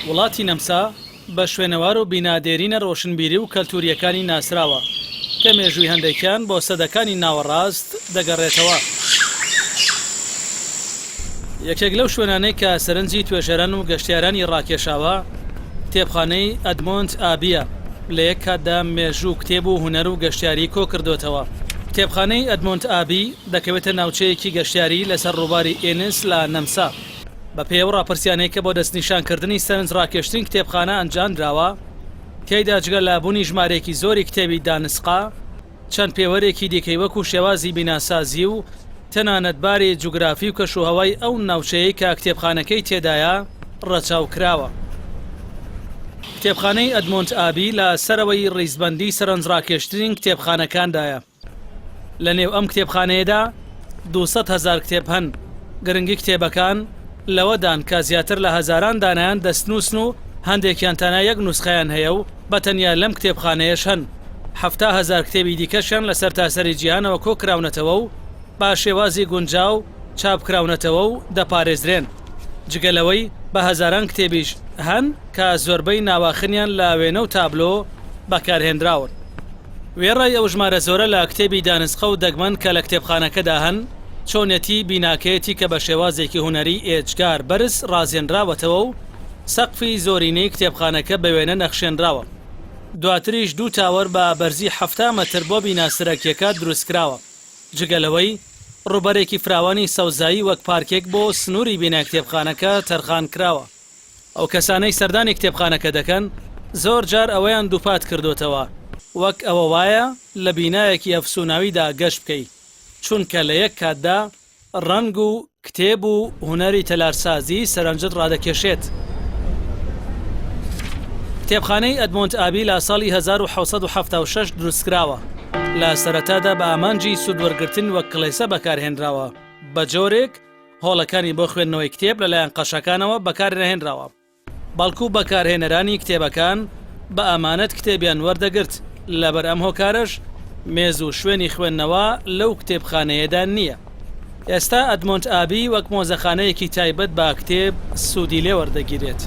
وڵاتی نەمسا بە شوێنەوار و بینا دێرینە ڕۆشنبیری و کەلتوورییەکانی ناسراوە، کە مێژووی هەندێکیان بۆ سەدەکانی ناوەڕاست دەگەڕێتەوە. یەکێک لەو شوێنانەی کە سەرنجی توێژەران و گەشتیارانی ڕاکێشاوە، کتێبخانەی ئەدمۆند ئابییە، لە یەک کاتدا مێژوو و کتێب و هونەر و گەشتیاری کۆکردۆتەوە. کتێبخانەی ئەدمۆند ئابی دەکەوێتە ناوچەیەکی گەشتیاری لەسەر ڕووباری ئێنس لە نەمسا. بەپێی ئەو ڕاپرسیانەی کە بۆ دەستنیشانکردنی سەرنجڕاکێشترین کتێبخانە ئەنجامدراوە، تیایدا جگە لە بوونی ژمارەیەکی زۆری کتێبی دانسقە، چەند پێوەرێکی دیکەی وەکو شێوازی بیناسازی و تەنانەت باری جوگرافی و کەشوهەوای ئەو ناوچەیەی کە کتێبخانەکەی تێدایە ڕەچاو کراوە. کتێبخانەی ئەدمۆند ئابی لە سەرەوەی ڕیزبەندی سەرنجڕاکێشترین کتێبخانەکاندایە. لە نێو ئەم کتێبخانەیەدا 200 هەزار کتێب هەن، گرنگی کتێبەکان لەوەدان کە زیاتر لە هەزاران دانەیان دەستنووسن و هەندێکیان تەنها یەک نوسخەیان هەیە و بە تەنیا لەم کتێبخانەیەش هەن. 70,000 کتێبی دیکەشیان لە سەرتاسەری جیهانەوە کۆکراونەتەوە و بە شێوازی گونجاو چاپکراونەتەوە و دەپارێزرێن. جگە لەوەی بە هەزاران کتێبیش هەن کە زۆربەی ناواخنیان لە وێنە و تابلۆ بەکارهێنراون. وێڕای ئەو ژمارە زۆرە لە کتێبی دانسقە و دەگمەن کە لە کتێبخانەکەدا هەن، چۆنیەتی بیناکەیەتی کە بە شێوازێکی هونەری ئێجگار بەرز ڕازێنراوەتەوە و سەقفی زۆرینەی کتێبخانەکە بە وێنە نەخشێنراوە. دواتریش دوو تاوەر بە بەرزی 70 مەتر بۆ بینا سەرەکییەکە دروستکراوە. جگە لەوەی ڕووبەرێکی فراوانی سەوزایی وەک پارکێک بۆ سنووری بینای کتێبخانەکە تەرخانکراوە. ئەو کەسانەی سەردانی کتێبخانەکە دەکەن زۆر جار ئەوەیان دووپات کردۆتەوە وەک ئەوە وایە لە بینایەکی ئەفسووناویدا گەشت بکەی، چونکە لە یەک کاتدا ڕەنگ و کتێب و هونەری تەلارسازی سەرنجت ڕادەکێشێت. کتێبخانەی ئەدمۆند ئابی لە ساڵی 1776 دروستکراوە، لە سەرەتادا بە ئامانجی سوودوەرگرتن وەک کڵێسە بەکارهێنراوە، بە جۆرێک هۆڵەکانی بۆ خوێندنەوەی کتێب لەلایەن قەشەکانەوە بەکارنەهێنراوە، بەڵکو بەکارهێنەرانی کتێبەکان بە ئامانەت کتێبیان وەردەگرت، لەبەر ئەم هۆکارەش مێز و شوێنی خوێندنەوە لەو کتێبخانەیەدا نییە. ئێستا ئەدمۆند ئابی وەک مۆزەخانەیەکی تایبەت بە کتێب سوودی لێ وەردەگیرێت.